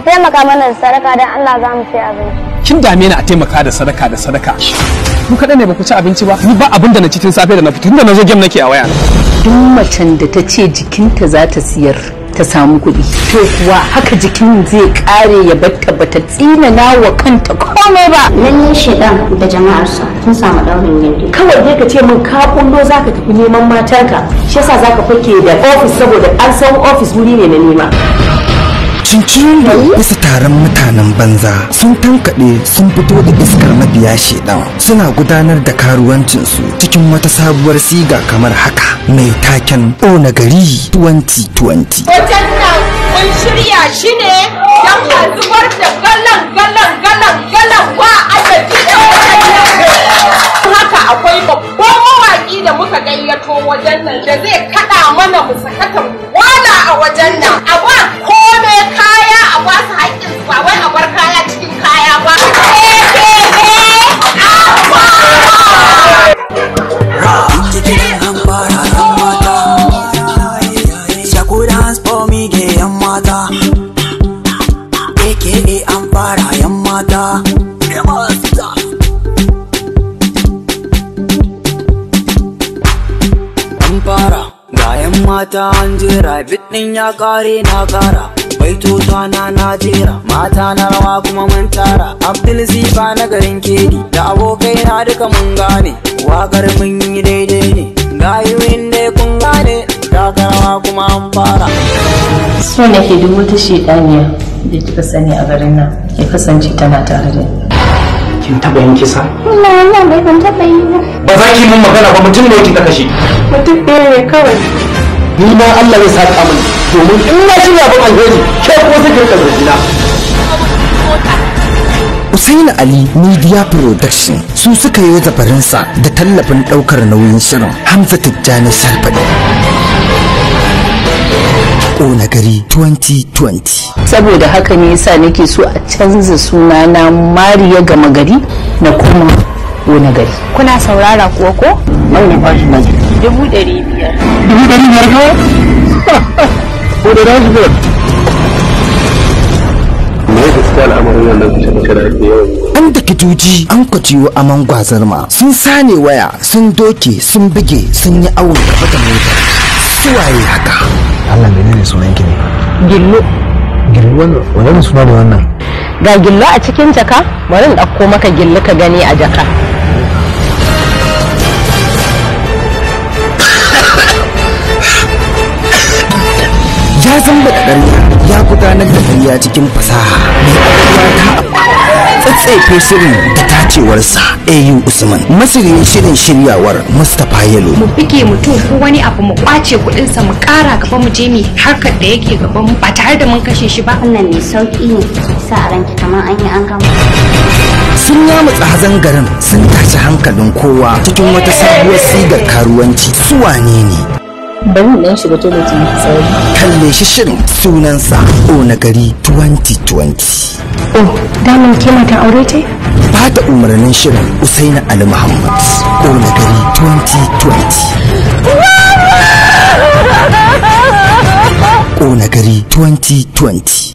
Ku taimaka mana da sadaka don Allah za mu sai abinci. Kin dame ni a taimaka da sadaka da sadaka. Ku kaɗai ne ba ku ci abinci ba. Ni ba abin da na ci tun safe da na fito, tun da na zo game nake a waya. Duk macen da ta ce jikinta za ta siyar ta samu kuɗi, to kuwa haka jikin zai ƙare ya batta bata tsinana wa kanta komai ba. Lallai shedan da jama'arsa sun samu daurin gindi. Kawai dai ka ce min ka kullo zaka tafi neman matarka, shi yasa zaka fake da ofis saboda an san ofis wuri ne na nema. Cincirindo bisa taron mutanen banza sun tankaɗe sun fito da iskar mabiya shedan, suna gudanar da karuwancinsu cikin wata sabuwar siga kamar haka mai taken Ƙona Gari 2020. Wajen nan mun shirya shi ne don a zubar da galan galan galan galan ba adadi da wajen. Haka akwai babban mawaƙi da muka gayyato wajen nan da zai kaɗa mana mu sakata wala a wajen nan. A ba kome kaya, a ba su haƙƙin su, ba wai a bar kaya cikin kaya ba. Mata an jera bit ɗin ya ƙare na ƙara baitota na na jera mata na rawa kuma mun tara. Abdul Zifa na garin Kedi da abokai na duka mun gane waƙar mun yi daidai ne gayuwin dai kun gane taka rawa kuma an fara. So nake duk wata shedaniya da kika sani a garin nan ya kasance tana tare da ni. Kin taɓa yin kisa? Allah bai ban taɓa yi ba. Ba za ki mun magana ba, mutum ne kika kashe. Mutum ɗaya ne kawai. Ni ma Allah zai saka mini domin in na shirya abin alheri ke ko sai ki rika zargina. Usaini Ali Media Production su suka yi zafarinsa da tallafin ɗaukar nauyin shirin Hamza Tijjani Sharfaɗi. Ƙona Gari 2020. Saboda haka ne yasa nake so a canza sunana Mariya Gama Gari na kuma Ƙona Gari. Kuna saurara kuwa ko? Nawa ne farashin naki? 500,000. 500,000 kawai? Ko da rashi biyar? Me ya gaskiya al'amarin wannan kashe-kashe da ake yawan yi? An daki juji an kwaciwo aman gwazarma sun sane waya sun doke sun buge sun yi awon gaba da mota. Suwaye haka? Allah menene sunan ki ne? Gillo. Gillo wannan wani suna ne wannan? Ga gillo a cikin jaka, bari in ɗauko maka gillo ka gani a jaka. Ya zamba da ƙarya ya gudanar da ƙarya cikin fasaha mai ƙwaƙwalwa ta tsatsefe shirin da tacewarsa AU Usman, mashirin shirin shiryawar Mustapha Yalo. Mu bige mutum ko wani abu mu kwace kuɗinsa mu ƙara gaba mu je mu harkar da yake gaban mu ba tare da mun kashe shi ba. Wannan mai sauƙi ne sa a ranki kamar an yi an gama. Sun yamutsa hazan garin sun tashi hankalin kowa cikin wata sabuwar sigar karuwanci. Su wane ne? Bari in ɗan shiga toilet in fitsari. Kalle shi shirin sunansa Ƙona Gari 2020. Oh, daman ke mata aure ce? Ba da umarnin shirin Usaini Ali Muhammad. Ƙona Gari 2020. Ƙona Gari 2020.